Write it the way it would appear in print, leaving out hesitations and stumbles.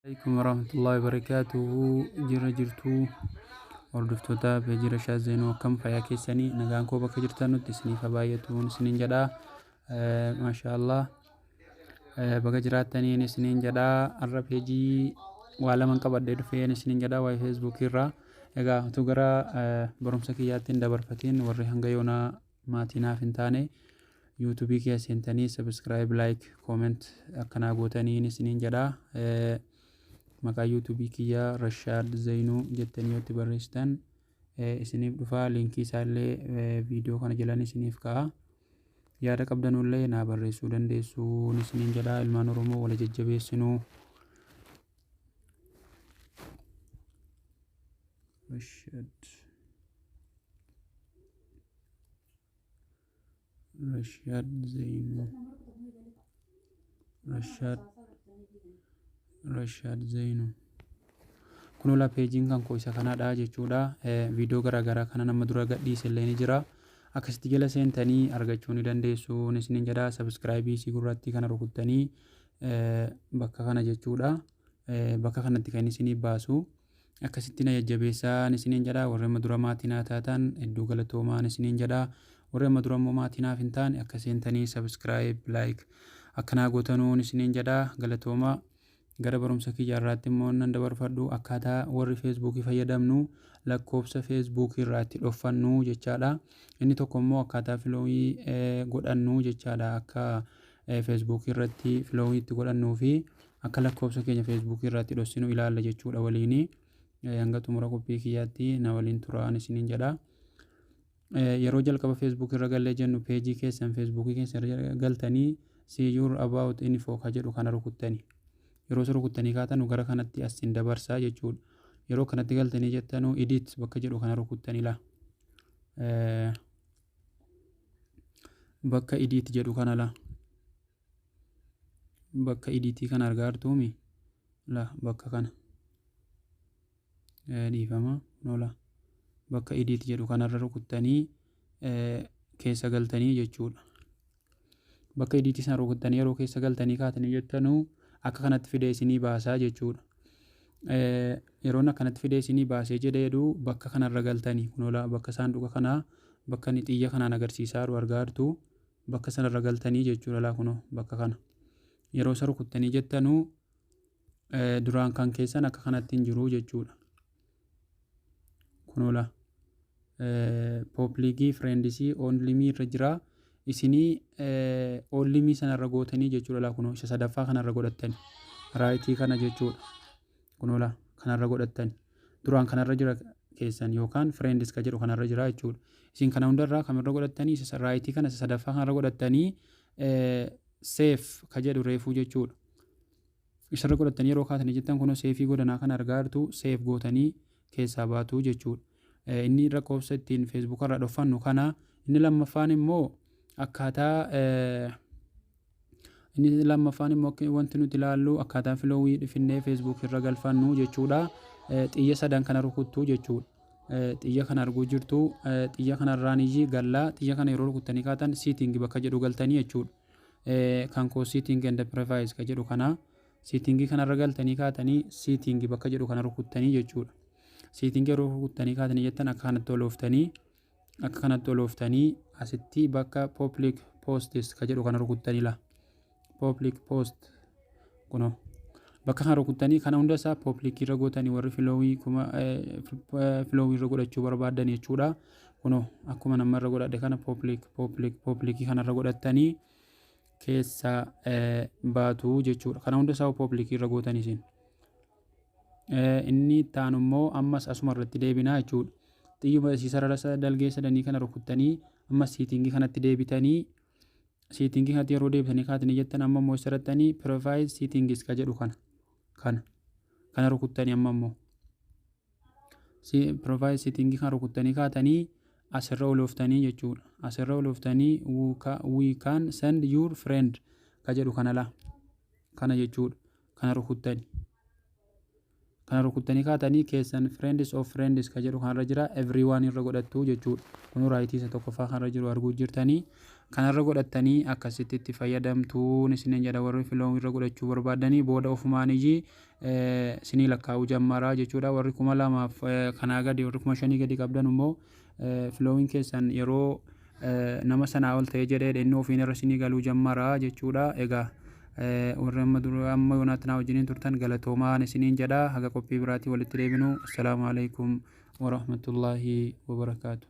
Alaikum warahmatullahi wabarakatuhu. Jira jirtuu, hordoftoota peejii Rashaad Zeenuu, akkam fayyaa keessanii? Nagaan koo bakka jirtan nutti isiniif haa baay'atuun isiniin jedha. Maashaallah, baga jiraattaniin isiniin jedha. Har'a peejii waa laman qabadhee dhufeen isiniin jedha, waa'ee Feesbuukii irraa. Egaa utuu gara barumsa kiyyaatti hin dabarfatiin, warri hanga yoonaa maatii naaf hin taane yuutuubii kiyya seentanii subscribe, like, comment akkanaa gootaniin isiniin jedha. Maqaa yuutuubii kiyya Rashaad Zainuu jettanii yoo itti barreessitan isiniif dhufa. Liinkii isaallee viidiyoo kana jalan isiniif ka'a. Yaada qabdanullee naa barreessuu dandeessuun isiniin jedha. Ilmaan Oromoo wala jajjabeessinuu. Rashaad Zainuu, Rashaad Zainuu. Kunola peejiin kan koo isa kanadha jechuudha. Viidiyoo garaagaraa kana nama dura gadhiise illee ni jira. Akkasitti jala seentanii argachuu ni dandeessu isiniin jedha. Subscribe isii gurraattii kana rukuttanii bakka kana jechuudha. Bakka kanatti kan isinii baasu. Akkasitti na jajjabeessaa isiniin jedha. Warri amma dura maatii naa taatan hedduu galatoomaan isiniin jedha. Warri amma dura immoo maatii naaf hin taane akka seentanii subscribe, like akkanaa gootanuun isiniin jedha. Galatoomaa. Gara barumsa kiyya irraatti immoo nan dabarfadhu, akkaataa warri Feesbuukii fayyadamnu lakkoofsa Feesbuukii irraa itti dhoffannu jechaadha. Inni tokko immoo akkaataa follow godhannu jechaadha. Akka Feesbuukii irratti follow itti godhannuu fi akka lakkoofsa keenya Feesbuukii irraa itti dhossinu ilaalla jechuudha waliini. Hanga xumura qophii kiyyaatti na waliin turaan isiniin jedha. Yeroo jalqaba Feesbuukii irra gallee jennu, peejii keessan Feesbuukii keessan irra galtanii "see your about info" ka jedhu kana rukuttani. Yeroo isa rukuttanii kaatanu gara kanatti as sin dabarsaa jechuudha. Yeroo kanatti galtanii jettanu "edit" bakka jedhu kana rukuttanii la. Bakka "edit" jedhu kana la. Bakka editii kana argaa jirtuumi la, bakka kana. Dhiifama, nola. Bakka "edit" jedhu kanarra rukuttanii keessa galtanii jechuudha. Bakka editii sana rukuttanii yeroo keessa galtanii kaatanii jettanuu akka kanatti fidee isinii baasaa jechuudha. Yeroon akkanatti fidee isinii baasee jedheedhu, bakka kanarra galtanii kunola bakka saanduqa kanaa, bakka inni xiyya kanaan agarsiisaa jiru argaa jirtu, bakka sanarra galtanii jechuudha laa, kunoo bakka kana. Yeroo isa rukuttanii jettanuu duraan kan keessan akka kanatti hin jiru jechuudha. Kunola public, friends, only me irra jira. Isinii only me sanarra gootanii jechuudha laa, kunoo isa sadaffaa kanarra godhattani. Right kana jechuudha. Kunola kanarra godhattani. Duraan kanarra jira keessan yookaan friends ka jedhu kanarra jira jechuudha. Isin kana hundarraa kamirra godhattanii? Isa right kana, isa sadaffaa kanarra godhattanii "save" ka jedhu reefuu jechuudha. Isarra godhattanii yeroo kaatanii jettan kunoo save godhanaa kana argaa jirtu, save gootanii keessaa baatu jechuudha. Inni lakkoofsa ittiin Feesbuuk irraa dhoffannu kana. Inni lammaffaan immoo akkaataa inni lammaffaan immoo wanti nuti ilaallu akkaataa follow finnee Feesbuuk irra galfannu jechuudha. Xiyya sadan kana rukuttuu jechuudha. Xiyya kana arguu jirtu, xiyya kanarraan iyyii gallaa. Xiyya kana yeroo rukuttanii kaatan "setting" bakka jedhu galtanii jechuudha. Kan koo "setting and privacy" ka jedhu kana, setting kanarra galtanii kaatanii "setting" bakka jedhu kana rukuttanii jechuudha. Setting yeroo rukuttanii kaatanii jettan akka kanatti olooftanii, akka kanatti olooftanii asitti bakka "public posts" ka jedhu kana rukuttanii la. Public post kunoo bakka kana rukuttanii kana hunda isaa public irra gootanii, warri follow kuma follow irra godhachuu barbaadan jechuudha. Kunoo akkuma nama irra godhadhe kana public, public, public kanarra godhattanii keessa baatu jechuudha. Kana hunda isaa public irra gootanii isin. Inni itti aanu immoo ammas asuma irratti deebinaa jechuudha. Xiyyuma isii sarara dalgee sadanii kana rukuttanii ammas setting kanatti deebitanii, setting kanatti yeroo deebitanii kaatanii jettan amma immoo isarrattanii "privacy settings" ka jedhu kana rukuttanii, amma immoo privacy setting kana rukuttanii kaatanii asirra olooftanii jechuudha. Asirra olooftanii "who can send your friend" ka jedhu kana la, kana jechuudha. Kana rukuttanii. Kana rukuttanii kaatanii keessan "friends of friends" ka jedhu kanarra jira, "everyone" irra godhattu jechuudha. Kun right isa tokkoffaa kanarra jiru arguu jirtanii. Kanarra godhattanii akkasitti itti fayyadamtuun isiniin jedha. Warri follow irra godhachuu barbaadanii booda ofumaan ijii isinii lakkaa'uu jammaraa jechuudha. Warri 2000f kanaa gadi, warri 5000 gadi qabdan immoo, following keessan yeroo nama sanaa ol ta'ee jedhee inni ofiin irra isinii galuu jammaraa jechuudha. Egaa warri amma dura amma yoonaatti naa wajjiniin turtan galatoomaan isiniin jedha. Haga qophii biraatii walitti deebinu, assalaamu alaikum warahmatullaahi wabarakaatu.